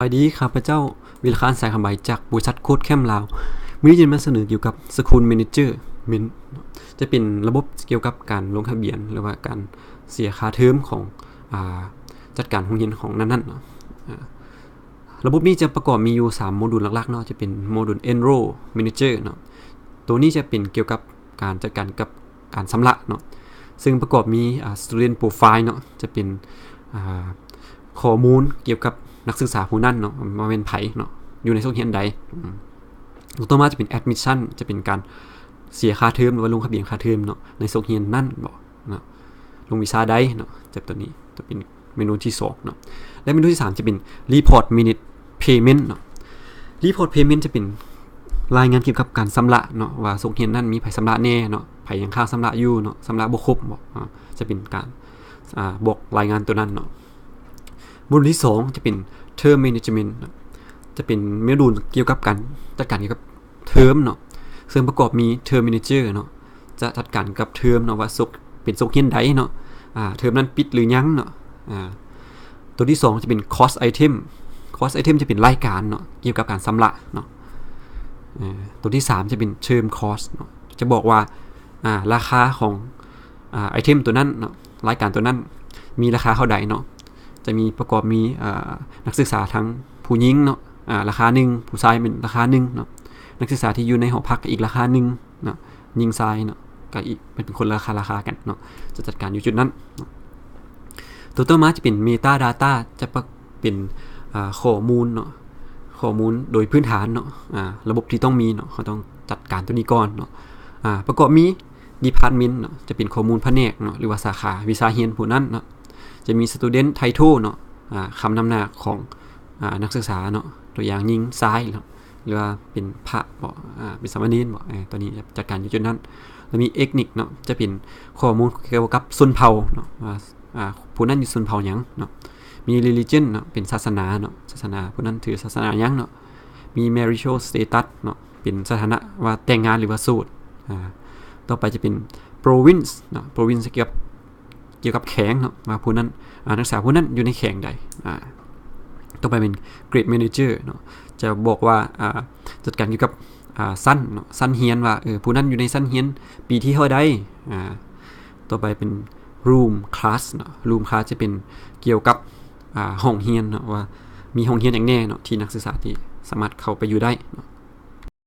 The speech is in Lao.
ສະບາຍດີ ຂ້າພະເຈົ້າ ວິລະຄານ ສາຍຄຳໄວ ຈາກບໍລິສັດ Codecamp ລາວ. ມື້ນີ້ຈະມາສະເໜີກ່ຽວກັບ School Manager ເປັນ ຈະເປັນລະບົບກ່ຽວກັບການລົງທະບຽນ ຫຼືວ່າການເສຍຄ່າເທີມຂອງ ອາ ຈັດການໂຮງຮຽນຂອງນັ້ນໆເນາະ. ອາ ລະບົບນີ້ຈະປະກອບມີຢູ່ສາມໂມດູນຫຼັກໆເນາະ, ຈະເປັນໂມດູນ Enroll Manager ເນາະ, ໂຕນີ້ຈະເປັນກ່ຽວກັບການຈັດການກັບການຊຳລະເນາະ, ເຊິ່ງປະກອບມີ ອາ Student Profile ເນາະ, ຈະເປັນ ອາ ຂໍ້ມູນກ່ຽວກັບນັກສຶກສາຜູ້ນັ້ນເນາະ ວ່າແມ່ນໃຜເນາະ ຢູ່ໃນສົກຮຽນໃດ. ອາ ໂຕຕໍ່ມາຈະເປັນ Admission ຈະເປັນການເສຍຄ່າເທີມ ຫຼືວ່າລົງທະບຽນຄ່າເທີມເນາະ ໃນສົກຮຽນນັ້ນບໍເນາະ, ລົງວິຊາໃດເນາະ, ຈະໂຕນີ້ ໂຕເປັນເມນູທີສອງເນາະ. ແລະເມນູທີສາມຈະເປັນ Report Minute Payment ເນາະ. Report Payment ຈະເປັນລາຍງານກ່ຽວກັບການຊຳລະເນາະ ວ່າສົກຮຽນນັ້ນມີໃຜຊຳລະແດ່ເນາະ, ໃຜຍັງຄ້າງຊຳລະຢູ່ເນາະ, ຊຳລະບໍ່ຄົບບໍ, ອາ ຈະເປັນການ ອາ ບອກລາຍງານໂຕນັ້ນເນາະ. ໂມດູນທີສອງຈະເປັນ Term Management ເນາະ, ຈະເປັນໂມດູນກ່ຽວກັບການຈັດການກ່ຽວກັບເທີມເນາະ, ເຊິ່ງປະກອບມີ Term Manager ເນາະ, ຈະຈັດການກັບເທີມເນາະ ວ່າສົກ ເປັນສົກຮຽນໃດເນາະ, ອາ ເທີມນັ້ນປິດຫຼືຍັງເນາະ. ອາ ໂຕທີສອງຈະເປັນ Cost Item. Cost Item ຈະເປັນລາຍການເນາະ ກ່ຽວກັບການຊຳລະເນາະ. ອາ ໂຕທີສາມຈະເປັນ Term Cost ເນາະ, ຈະບອກວ່າ ອາ ລາຄາຂອງ ອາ ໄອເທັມໂຕນັ້ນເນາະ, ລາຍການໂຕນັ້ນມີລາຄາເທົ່າໃດເນາະ. ຈະມີປະກອບມີ ອາ ນັກສຶກສາທັງຜູ້ຍິງເນາະ ອາ ລາຄາໜຶ່ງ, ຜູ້ຊາຍເປັນລາຄາໜຶ່ງເນາະ, ນັກສຶກສາທີ່ຢູ່ໃນຫໍພັກອີກລາຄາໜຶ່ງເນາະ, ຍິງຊາຍເນາະ ກໍອີກ ເປັນຄົນລາຄາ ລາຄາກັນເນາະ, ຈະຈັດການຢູ່ຈຸດນັ້ນເນາະ. ໂຕຕໍ່ມາຈະເປັນ Metadata ຈະປະ ເປັນ ອາ ຂໍ້ມູນເນາະ, ຂໍ້ມູນໂດຍພື້ນຖານເນາະ, ອາ ລະບົບທີ່ຕ້ອງມີເນາະ, ເຮົາຕ້ອງຈັດການໂຕນີ້ກ່ອນເນາະ. ອາ ປະກອບມີ Department ເນາະ, ຈະເປັນຂໍ້ມູນພະແນກເນາະ ຫຼືວ່າສາຂາ ວິຊາຮຽນຜູ້ນັ້ນເນາະ. ຈະມີ Student Title ເນາະ, ອາ ຄຳນຳໜ້າຂອງ ອາ ນັກສຶກສາເນາະ, ຕົວຢ່າງຍິງຊາຍເນາະ ຫຼືວ່າເປັນພະບໍ ອາ ເປັນສາມະເນນບໍ, ເອີ ໂຕນີ້ຈັດການຢູ່ຈຸດນັ້ນ. ແລ້ວມີ Ethnic ເນາະ, ຈະເປັນຂໍ້ມູນກ່ຽວກັບຊົນເຜົ່າເນາະ ວ່າ ອາ ຜູ້ນັ້ນຢູ່ຊົນເຜົ່າຫຍັງເນາະ. ມີ Religion ເນາະ, ເປັນສາສະໜາເນາະ, ສາສະໜາ ຜູ້ນັ້ນຖືສາສະໜາຫຍັງເນາະ. ມີ Marital Status ເນາະ, ເປັນສະຖານະວ່າແຕ່ງງານ ຫຼືວ່າໂສດ. ອາ ຕໍ່ໄປຈະເປັນ Province ເນາະ, Province ກ່ຽວກັບ ກ່ຽວກັບແຂວງເນາະ ວ່າຜູ້ນັ້ນ ອາ ນັກສຶກສາຜູ້ນັ້ນຢູ່ໃນແຂວງໃດ. ອາ ຕໍ່ໄປເປັນ Grade Manager ເນາະ, ຈະບອກວ່າ ອາ ຈັດການກ່ຽວກັບ ອາ ຊັ້ນເນາະ, ຊັ້ນຮຽນ ວ່າ ເອີ ຜູ້ນັ້ນຢູ່ໃນຊັ້ນຮຽນປີທີເທົ່າໃດ. ອາ ຕໍ່ໄປເປັນ Room Class ເນາະ, Room Class ຈະເປັນກ່ຽວກັບ ອາ ຫ້ອງຮຽນເນາະ, ວ່າມີຫ້ອງຮຽນຫຍັງແດ່ເນາະ ທີ່ນັກສຶກສາທີ່ສາມາດເຂົ້າໄປຢູ່ໄດ້ເນາະ.